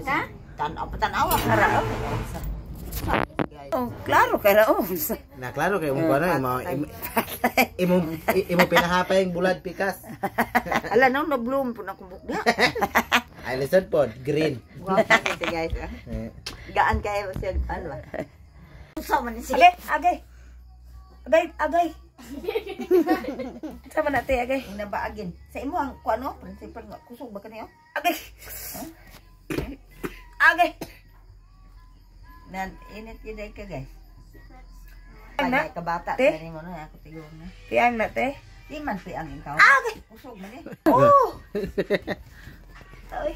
Ka? Tan-aw pa tan-aw. Ara, oh. Oh, klaro kay ra oh. Na klaro kay imong kuno imo imo imo pinahapay yung bulad pikas. Ala no, no bloom po na kumbuk niya. Ay lisod pod green. Guwapo si guys. Eh. Gaan kayo siya ano ba? Sa man si. Agay, agay. Agay, agay. Sama na te, agay. Inabaagin. Sa imo ang kuano, principal nga kusog ba kaniyo? Agay. Agay. Nan init gyud ay ka guys. Ang na? Pagay ka bata, Te? dali mo na ako tigong na. Piang na te. Di man pi ang ikaw. Agay. Kusog man eh. Oh. Ay,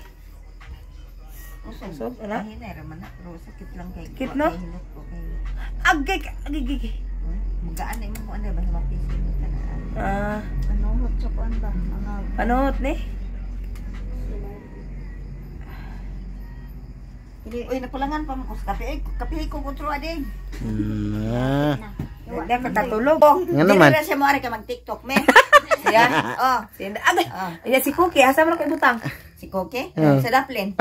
Kusog. Kusog, ana? Hinay ra man na, pero sakit lang kay. Sakit, no? Kay hinot ko kay. Agay, agay, agay. Magaan na imo ano ba mapisi ka na. Ah, Panuhot sa kuan ba? Mga panuhot ni. Uy, nakulangan pa mo sa kape. Ay, kape ko kontro ading. Ah. Hindi ka katulog. Nga naman. Dili na siya mo ari ka mag TikTok me. Siya. Oh, Siya. Agay. Ah. Ayan si Cookie, asa man ako ibutang? Si Koke Oh. sa Daplin.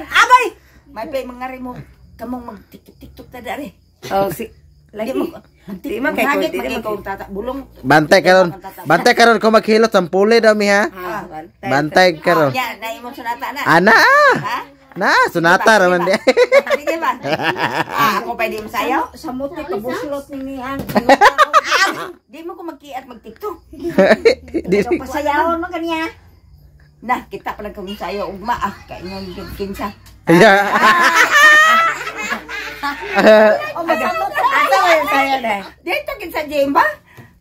Agay. May pay mga mo kamong mag TikTok ta dari. Oh, si lagi Di mo Di man kay Hagit di man man kay tata bulong. Bantay karon. Bantay karon ko maghilot sampuli daw mi ha. Ah, bantay. Bantay karon. Ya, na imong sunata na. Ana ah. Ha? Na sunata ra man di. Sige ba? Ah, ako pa di mo sayaw. sa muti kabuslot ni ang. Ah, di mo ko magkiat mag TikTok. Di Pasayawon man kaniya. Na, kita pa lang kami sayaw ugma ah, kay ingon gyud kinsa. Yeah. Oh, masamot. Asa man yung sayo na? Dito kinsa Jane ba?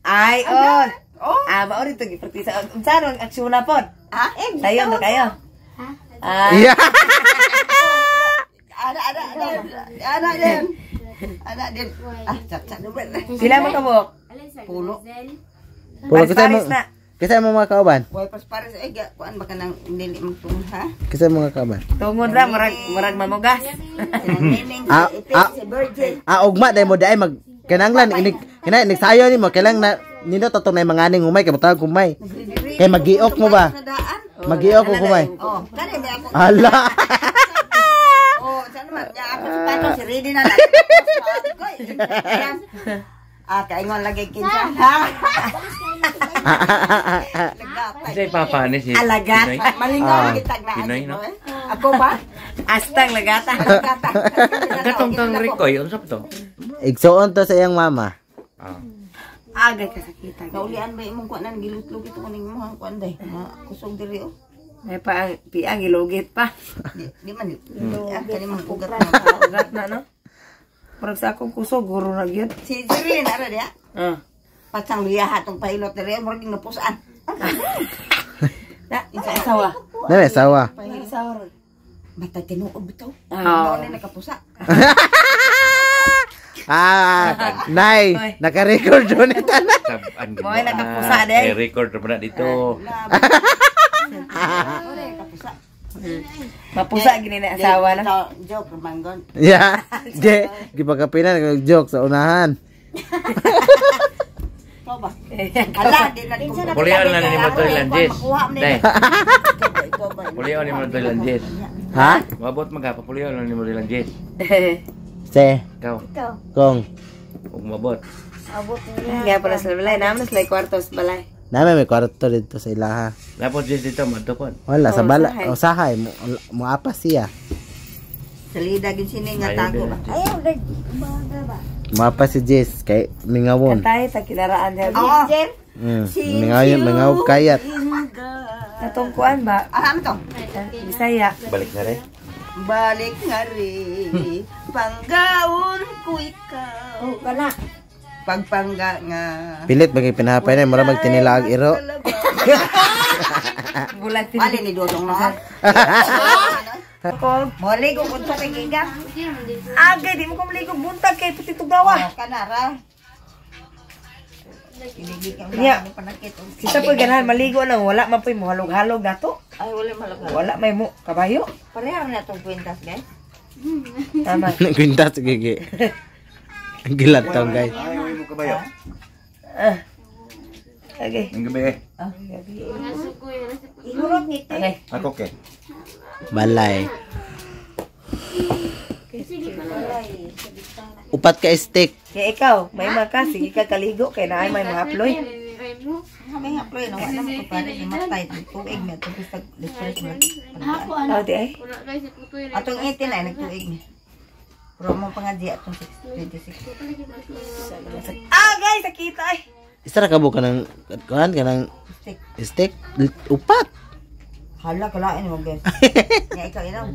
Ay, on. Oh. Ah, maori to gipraktisa. Unsa ron aksyon na pod? Ha? Eh, Sayo na kayo. Ah, Yeah. Ana ana ana ana din. Ana din. Ah, chat chat naman. sila man kabuk. Pulo. Pulo kita mo. Paris na. Kita mo mga kauban. Boy pas pares ay ga kuan baka nang dili magtung ha. Kita mo mga kauban. Tungod ra murag murag mamugas. Sinang Ah, si Ipin, ah. si Virgin. Ah, ugma dai mo dai mag kinanglan inig kina inig sayo nimo kailang na nindot atong nay manganing humay kay butang humay. Kay magiok mo ba? Sa daan. Magiok ko humay. Oh, kani may ako. Hala. Oh, saan naman? Ya, ako sa pato, si ready na lang. Ah, kaingon lagi kinsa. Ha? Lagapay. Kasi papa ni si Alagat. Pinoy. Malingaw Ah. kitag na. Pinoy, no? Ako ba? Astang lagata. Lagata. Katong kang Ricoy, unsa pa to? Igsuon to sa iyang mama. Ah. Agay kasakitan. Kaulian ba imong kuan gilutlog ito kuning mo ang kuan day. Kusog diri oh. May pa ang piang gilugit pa. Di, di man. Ah, kani mang ugat na. Ugat na no. Murag sa akong kusog guro na gyud. Si Sirin ara diya. Ah. Patsang liyaha tong pahilot diri murag napusan. Na, isa asawa. Na may asawa. Asawa ron. Bata tinuod bitaw. Ah. Mao ni nakapusa. Ah, nay, naka-record yun ito na. Saban gid. Mo'y nakapusa, day. Eh, record ra na dito. Mao ni nakapusa. Mapusa gini na asawa na. Joke ramanggon. Yeah. Di, gipagkapinan joke sa unahan. Ikaw ba? Ala, di na Pulihan na ni Motoy Lanjes. Day, Ikaw ba? pulihan ni Motoy Lanjes. Ha? Mabot magha papulihan na ni Motoy Lanjes. Se, Ikaw, kong. ug mabot. Abot niya. Nga pala sa balay, naman sila kwarto sa balay. Nami may kwarto dito sa ilaha. Lapot Jess dito madto pod. Wala, sa Oh, bala, sahay. o sahay, mo, muapas siya. Salida gid sini nga Ayaw tago din. ba? Ayaw gid. Baga ba? Muapas si Jess, kay mingawon. Kantay ta kinaraan niya. Oo. Mm, mingaw, mingaw kayat. Katong kuan ba? Ah, ano to? Bisaya. Balik na rin. Balik nga rin, panggaon ko ikaw. Oh, kana. Pagpangga nga. Pilit bagay pinahapay na, mura magtinilaag iro. Bulat Bali ni Dodong na. Ko. Mali ko kung sa kagiga. Agay di mo ko maligog buntag kay puti tugawa. Oh, kanara. Kinigi ka Nya. ni panakit. Kita po ganahan maligo na wala man po'y muhalog-halog nato. Ay, wala malaga. Wala may mo kabayo. Pareha na itong kwintas, guys. Tama. Kwintas, gigi. Gilat tong guys. Ay, mo kabayo. Ah. Okay. Ang gabi eh. Ihurot ni te. Okay. Ako ke. Balay. Upat ka steak. Kaya ikaw, may mga ka, sige ka kaligo, kay naay may mga ploy. May haploy na wala mo ko pare ni matay tuig mi atong bisag refresh. Oh, di ay. Atong 18 ay nagtuig mi. Pero mo pangadya atong 26. Ah, guys, sakita ay. Isa ra ka buka ng kuan kanang Steak. steak upat. Hala kalain mo guys. Nya ikaw inaw.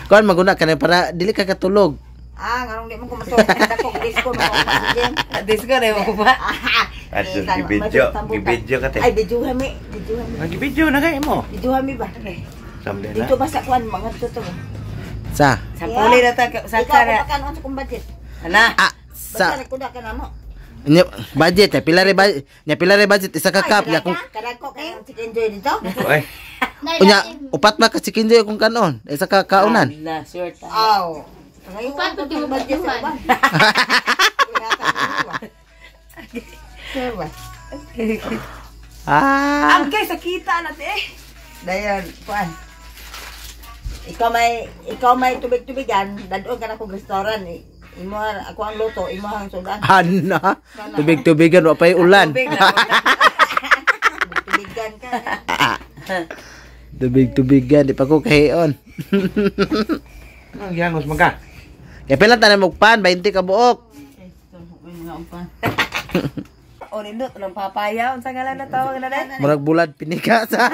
Kuan maguna ka na para dili ka katulog. Ah, nganong di mo kumatulog dako disco mo ko. Disco na mo ba? Ato gibidyo, gibidyo ka te. Ay, videohan mi, videohan mi. Gibidyo na kay mo. Videohan mi ba? Samde na. Dito ba sa kuan mga to? Sa Sampuli na ta sa Ikaw kara. ko kanon sa kong budget. Ana. ah Basta sa nagkuda ka na mo. nya, budget eh pila re budget nya pila re budget isa ka cup nya kung Kadako kay chicken joy dito. Ay, unya upat ba ka chicken joy kung kanon isa ka kaunan. Ala, sure ta. Aw. Ngayon ko itong budget sa uban. Sure ba? Ah, Ang guys, sakita na te. Dayon, kuan. Ikaw may tubig-tubigan, dadon ka na kong restaurant. Imo ako ang luto, imo ang sudan. ana tubig-tubigan wa pay ulan. Tubig na. Tubigan ka. Tubig-tubigan di pa ko kahion. ang yangos man ka. Kaya pila tanan mo pan 20 ka buok. O nindot ng papaya, unsa ngalan na tawag na dai? Murag bulad pinika sa.